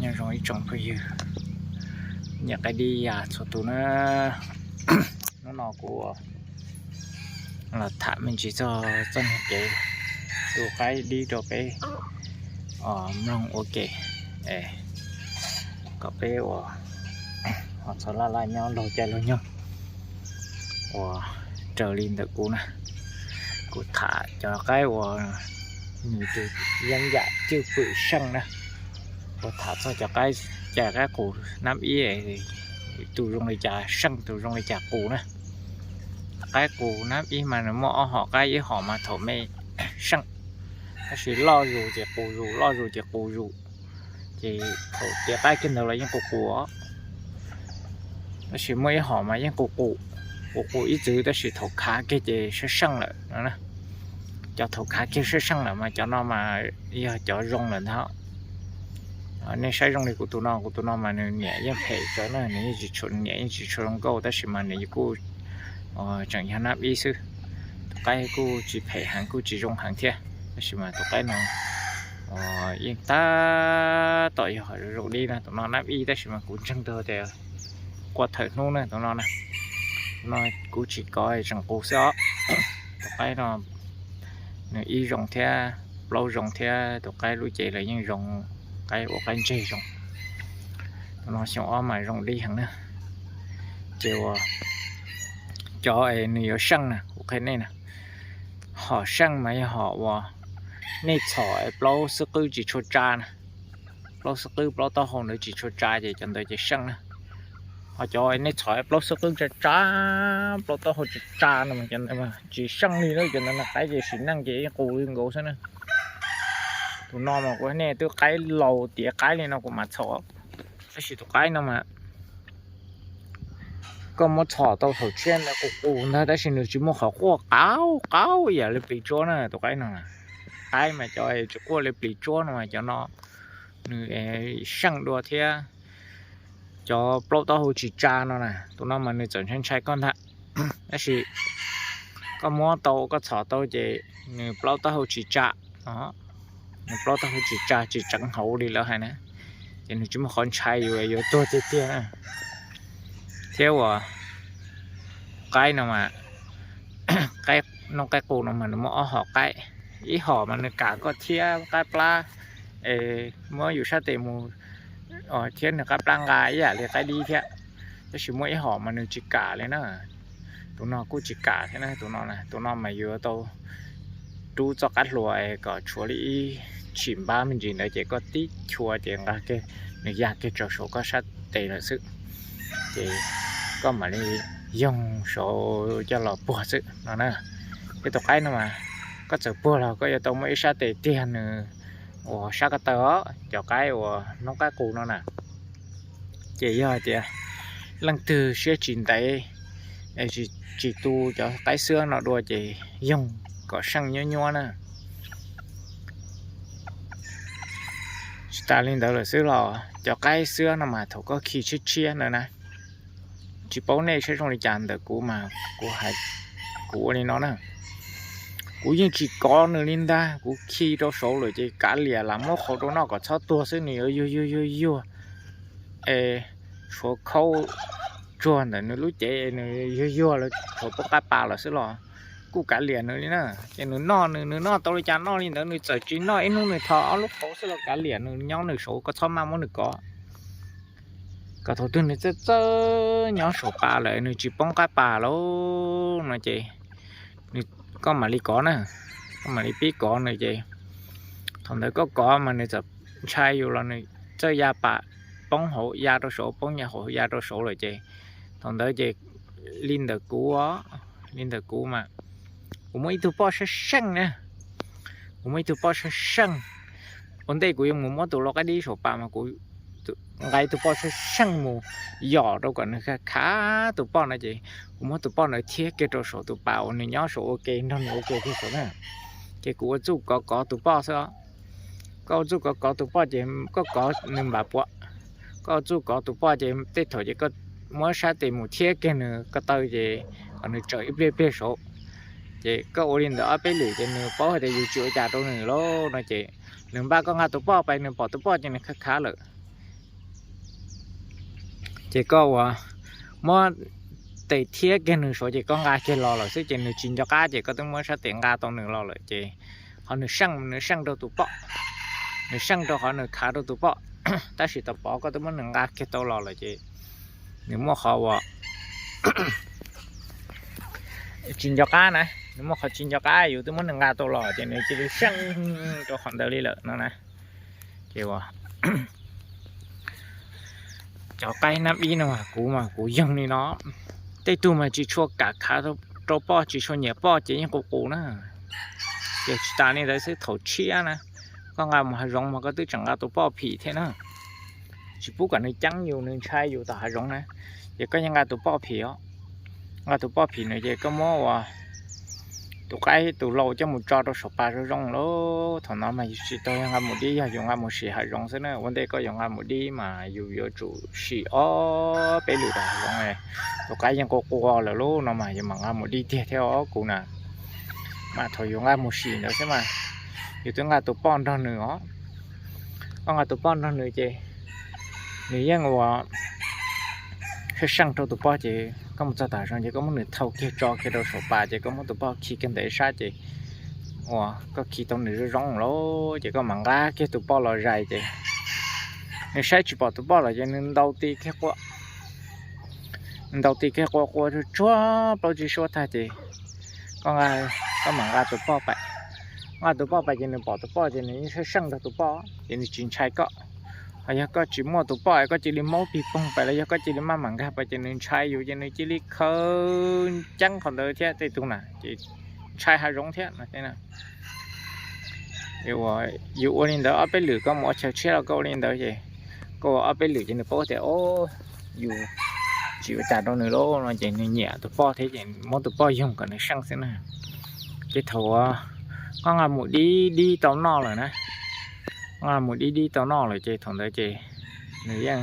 Nyob zoo ib tsoom phooj ywg, nyiam qaib dib yam txhua tus na. Hnub no kuv los tham me ntsis txog txoj kev tu qaib dib rau peb mloog ua ke, kom peb ua ho txhob laj laj nyob laug caij laug nyoog uas raws li ntawm kuv na. Kuv tham cov qaib uas nws tus yeeb yam cwj pwm seej na. Kuv tham txog cov qaib, cov qaib qus nab ib, tus zoo li cas seej, tus zoo li cas qus na. Qaib qus nab ib mas nws muaj ob hom qaib, ib hom mas thaum me seej, tab sis loj zus ces qus zus, loj zus ces qus zus. Ces thaum tiav qaib kiag ntawd los yeej qus qus os. Tab sis muaj ib hom mas yeej qus qus, qus qus ib txwm, tab sis thaum khav kiag ces seej seej lawm no. Cov thaum khav kiag seej seej lawm mas cov no mas yog cov zoo lawm ntag. Nej saib zoo li kuv tus no, kuv tus no mas nws niam yeej phem tsawv na, nws yeej tsis tshua, niam yeej tsis tshua zoo nkauj, tab sis mas nws kuj tseem yog nab ib xwb. Tus qaib kuj tsis phem heev, kuj tsis zoo heev thiab, tab sis mas tus qaib no yeej tab tom yog zoo li na. Tus no nab ib, tab sis mas kuv ntseeg tau tias qua thawm hnub na tus no na. Tus no kuv tsis kov, tseem qus xwb os. Tus qaib no nws ib zoo thiab, plaub zoo thiab, tus qaib lub cev los yeej zoo, qaib ua qaib ntseg zoo. Tus no xyoo ob mas zoo li heev na. Ces uas cov es nws yuav seej na, kuv qhia nej na, hom seej mas yog hom uas nej txhom es plaub xub qwb tsis tshua tsa na, plaub xub qwb plaub taub hau ntawd tsis tshua tsa ces cov ntawd ces seej na. Ho cov nej txhom plaub xub qwb tsa tsa, plaub taub hau tsis tsa no mas cov ntawd mas tsis seej li na, cov ntawd no qaib ces sim neej ces yeej qus li nkaus xwb na. Tus no mas kuv nej twb qaib laus tiav qaib li no kuv mam txhom, tab sis tus qaib no mas koj muab txhom tau thaum tshiab ntawd qus qus ntag, tab sis nws tsis muaj qhov quaj qaub qaub ib yam li plis tsuab na tus qaib no. Qaib mas cov tsis quaj li plis tsuab no mas cov no nws seej dua thiab. Cov plaub taub hau tsis tsa no na, tus no mas nws txawm ntshai ntshai koj ntag, tab sis koj muab tau koj txhom tau ces nws plaub taub hau tsis tsa, nws plaub taub hau tsis tsa tsis tseev hauv li lawv hais na, ces nws tsis muaj qhov ntshai yus yuav tuag tiag tiag na. Thiab uas qaib no mas, qaib, noob qaib qus no mas nws muaj ob hom qaib, ib hom mas nws kam koj thiab qaib plab, es muab yus sab tes mus thiab nws qab plab nqa ib yam li qaib dib thiab, tab sis muaj ib hom mas nws tsis kam li na. Tus no kuj tsis kam thiab na, tus no, tus no mas yuav tau rub txoj qab hlua kom tshuav li ib tshim npab me ntsis ntawd ces koj tib chua ces nqa kiag, nws ya kiag rau saum koj sab tes lawm xwb, ces koj mam li yoog saud coj los puag xwb no na. Thiab tus qaib no mas koj txawm puag los koj yuav tau muaj ib sab tes tiag nws uas sab ko taw os, cov qaib uas noob qaib qus no na. Ces yog hais tias leej twg siab tsis ntev es tsis tu cov qaib xwb no dua ces yoog kom seej nyuab nyuab na. Tsis tas li ntawd lawm xwb los cov qaib xwb no mas thaum koj khi tshiab tshiab ntawd na, tsis paub nej saib zoo li cas, ntawm kuv mas kuv hais, kuv ua li no na, kuv yeej tsis kov nws li ntag, kuv khi rau saud lawm ces kav liam lam muab qhauv rau noj kom txhob tuag xwb, nws yuav yuag yuag yuag yuag es tshuav khaub tsuag ntawm nws lub cev es nws yuag yuag lawm tshuav poob qab pas lawm xwb los kuj kav liam nws li na. Ces nws noj nws, nws noj tau li cas noj li ntawd, nws txawm tsis noj ib hnub nws tho ob lub qhauv xwb los kav liam nws nyob nws saud, koj txhob maj muab nws kov. Kom thaum twg nws txawj txawj nyob saum pas lawm nws tsis poob qab pas lauj no ces koj mam li kov na, koj mam li pib kov nws ces thaum ntawd koj kov mas nws txawm ntshai yus los nws txawj ya pas poob hauv ya rau saud, poob ya hauv ya rau saud lawm ces thaum ntawd ces li ntawm kuv, li ntawm kuv mas kuv muaj ib tug poj seej seej na, kuv muaj ib tug poj seej seej. Ua ntej kuv yuav mus muab tus lau qaib dib saum pas mas kuv nqa ib tug poj seej seej mus yom rau kom nws khav khav tus poj no ces kuv muab tus poj ntawd thiab kiag rau saum tus pas uas nws nyob saud ua ke nrog nws ua ke kiag saud na. Ces kuv ua txuj kov kov tus poj xwb os. Koj ua txuj kov kov tus poj ces koj kov nws npam puas, koj ua txuj kov tus poj ces tej thaum ces koj muab sab tes mus thiab kiag nws ko taw ces kom nws tsawm ib pliag pliag saud. Ces koj ua li ntawd ob peb lwm ces nws paub hais tias yus tsis ua cas rau nws lauj no ces nws npaj koj nqa tus poj pais, nws pom tus poj ces nws khav khav lawm. Ces koj ua muab tes thiab kiag nws saud ces koj nqa kiag los lawm xwb ces nws tsis nco qab ces koj twb muab sab tes nqa tau nws los lawm ces qhov nws seej nws seej rau tus poj, nws seej rau qhov nws khav rau tus poj. Tab sis tam pov koj twb muab nws nqa kiag tau los lawm ces nws muaj qhov uas tsis nco qab na, nws muaj qhov tsis nco qab yus twb muab nws nqa tau los ces nws cia li seej rau qhov ntawd li lawm no na. Ces ua cov qaib nab ib no mas kuv mas kuv yoog li no, tej tug mas tsis tshua kam khav rau poj tsis tshua nyiam poj ces yeej qus qus na. Ces tsis tas li ntawd xwb thaum tshiab na, koj nqa mus hav zoov mas koj twb tseem nqa tus poj phim thiab na, tsis pub kom nws ceeb yus nws ntshai yus tom hav zoov na, ces koj yeej nqa tus poj phim os. Nqa tus poj phim nws ces koj muab ua tus qaib tus lau coj mus tso rau saum pas zoo zoo lauj. Thaum no mas yus tsis tau yog nqa mus dib, yog yus nqa mus sim hav zoov xwb na. Ua ntej koj yuav nqa mus dib mas yus yuav tsum sim ob peb lwm rau hav zoov. Tus qaib yeej qua qua lawm lub no mas yus mam nqa mus dib tiag thiab os kuv na. Mas thaum yus nqa mus sim ntawd xwb mas yus twb nqa tus poj nrog nws os. Koj nqa tus poj nrog nws ces nws yeej ua seej seej rau tus poj ces koj mus txog tom hav zoov ces koj muab nws thau kiag tso kiag rau saum pas ces koj muab tus poj khi kiag ntawm ib sab ces ua koj khi tau nws zoo zoo lawm ces koj mam nqa kiag tus poj los zais ces nws saib tsis pom tus poj lawm ces nws ntaus ti kiag qua, ntaus ti kiag qua qua tsuag tsuag plaub tsib suab tag ces koj mam nqa tus poj pais. Nqa tus poj pais ces nws pom tus poj ces nws yeej seej seej rau tus poj ces nws tsis ntshai koj. Ho yog koj tsis muaj tus poj es koj cia li maub pig poog pais los yog koj cia li maj mam nkag pais ces nws ntshai yus ces nws cia li khaws ceeb qhov ntawd thiab tej tug na ces ntshai hav zoov thiab no. Yus ua li ntawd ob peb lwm, koj mus ua chaw tshiab los koj ua li ntawd ces koj ua ob peb lwm ces nws paub tias o yus tsis ua cas rau nws lauj no ces nws nyiam tus poj thiab ces muab tus poj yoog kom nws seej xwb na. Ces thaum uas koj nqa mus dib dib tau noj lawm na, nqa mus dib dib tau noj lawm ces thaum ntawd ces nws yeej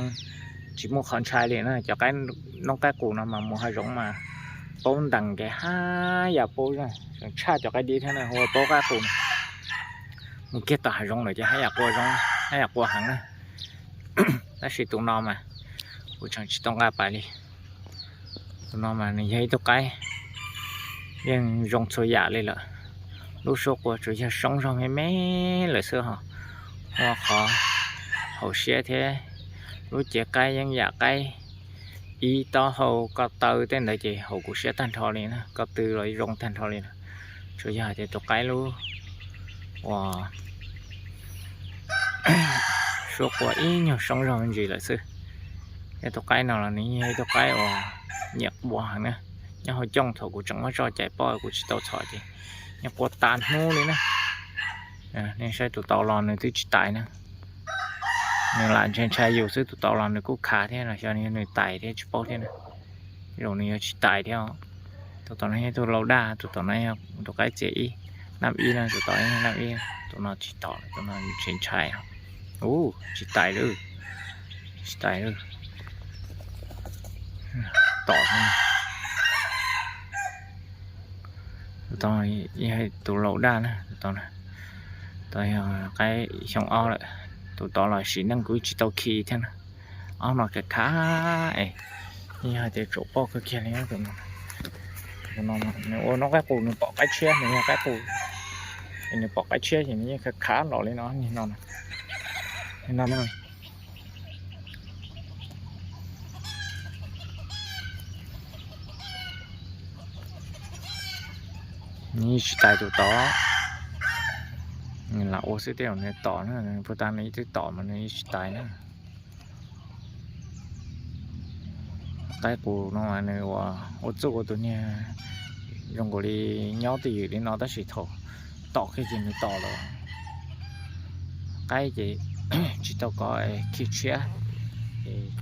tsis muaj qhov ntshai li na. Cov qaib noob qaib qus no mas mus hav zoov mas paub ntees ces haj yam paub, tshaj cov qaib dib thiab na, hu ua paub qaib qus no. Mus kiag tom hav zoov lawm ces haj yam qua zoo, haj yam qua heev na. Tab sis tus no mas kuv tseem tsis tau nqa pais li. Tus no mas nws yog ib tug qaib yeej zoo txhua yam li lawm. Lub suab qua tsuas yog soob zog me me lawm xwb hos, muaj qhov haum siab thiab. Lub cev qaib yeej yam qaib ib, taub hau, ko taw tej ntawd ces haum kuv siab tag nrho li na, ko tw los zoo tag nrho li na. Tsuas yog hais tias tus qaib lub ua suab qua ib nyuag soob zog me ntsis lawm xwb. Thiab tus qaib no los nws yog ib tug qaib uas nyiam qua heev na. Nyob hauv cooj thaum kuv tseem muab tso cais poj kuv tsis tau txhom ces nws qua tas hnub li na. Nej saib tus tau los nws twb tsis tais na. Nws lam ntshai ntshai yus xwb, tus tau los nws kuj khav thiab los xyov nws tais thiab tsis paub thiab na. Zaum nws yuav tsis tais thiab. Tus tom no yog tus lau daj, tus tom no yog tus qaib txias ib, nab ib na, tus tom nab ib, tus no tsis tom, tus no tsis ntshai. Ub, tsis tais lawm, tsis tais lawm. Tom, tus tom yog tus lau daj na, tus tom yog qaib xyoo ob lawm. Tus tom los sim neej kuv tsis tau khi thiab na. Ob no khav khav es yog hais tias tsuam poj kawg kiag li. Tus no nws ua noob qaib qus, nws pom qaib tshiab, nws yog qaib qus es nws pom qaib tshiab ces nws yeej khav khav los li no, no, no. Nws yeej tsis tais tus tod. Nws lam ua xwb, tej zaum nws tom na, puag ta nws ib twb tom mas nws yeej tsis tais na. Qaib qus no nws ua, ua txuj ua tus niag zoo nkaus li nyob twj ywm li no tab sis thaum tom kiag ces nws tom lawm. Qaib ces tsis tau kov khi tshiab,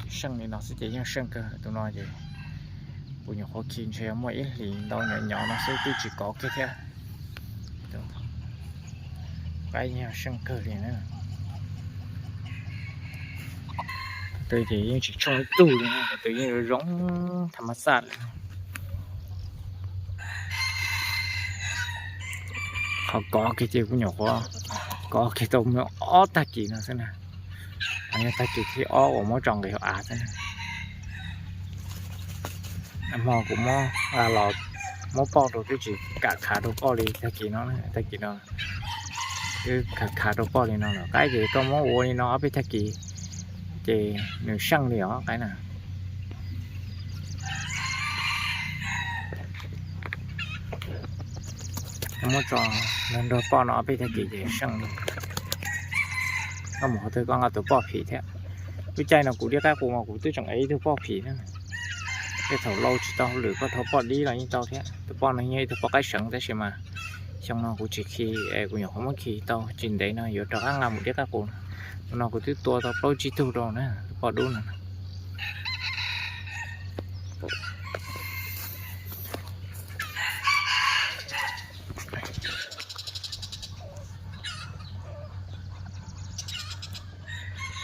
seej li no xwb ces yeej seej kawg. Tus no ces kuv nyuam qhuav khi ntshe muaj ib hlis ntau nyov nyov no xwb twb tsis kov kiag thiab. Qaib yog seej kawg li na. Tus twg ces yeej tsis tshooj ib tug li, tus twg yeej zoo zoo tham ma xaj lawm. Qhov kov kiag ces kuv nyuam qhuav kov kiag tau muaj ob tag kis no xwb na. Yog tag kis thib ob uas muab tso nqis hauv av xwb na. Hmo kuv muab los muab poj rau twb tsis kam khav rau poj li tag kis no, tag kis no twb khav khav rau poj li no lawm. Qaib ces koj muab ua li no ob peb tag kis ces nws seej li os qaib na. Muab tso nrog poj no ob peb tag kis ces seej li. Koj mus qhov twg koj nqa tus poj phim thiab. Lub caij no kuv diab qaib qus mas kuv twb tseem ev ib tug poj phim na. Tej thaum laus tsis tau hauj lwm koj rho poj dib los yeej tau thiab. Tus poj no yog ib tug poj qaib seev tab sis mas xyoo no kuv tsis khi es kuv nyuam qhuav muab khi tau tsis ntev no yuav rov qab nqa mus diab qaib qus. Tus no kuv twb tua tau plaub tsib tug rau na, tus poj dub no.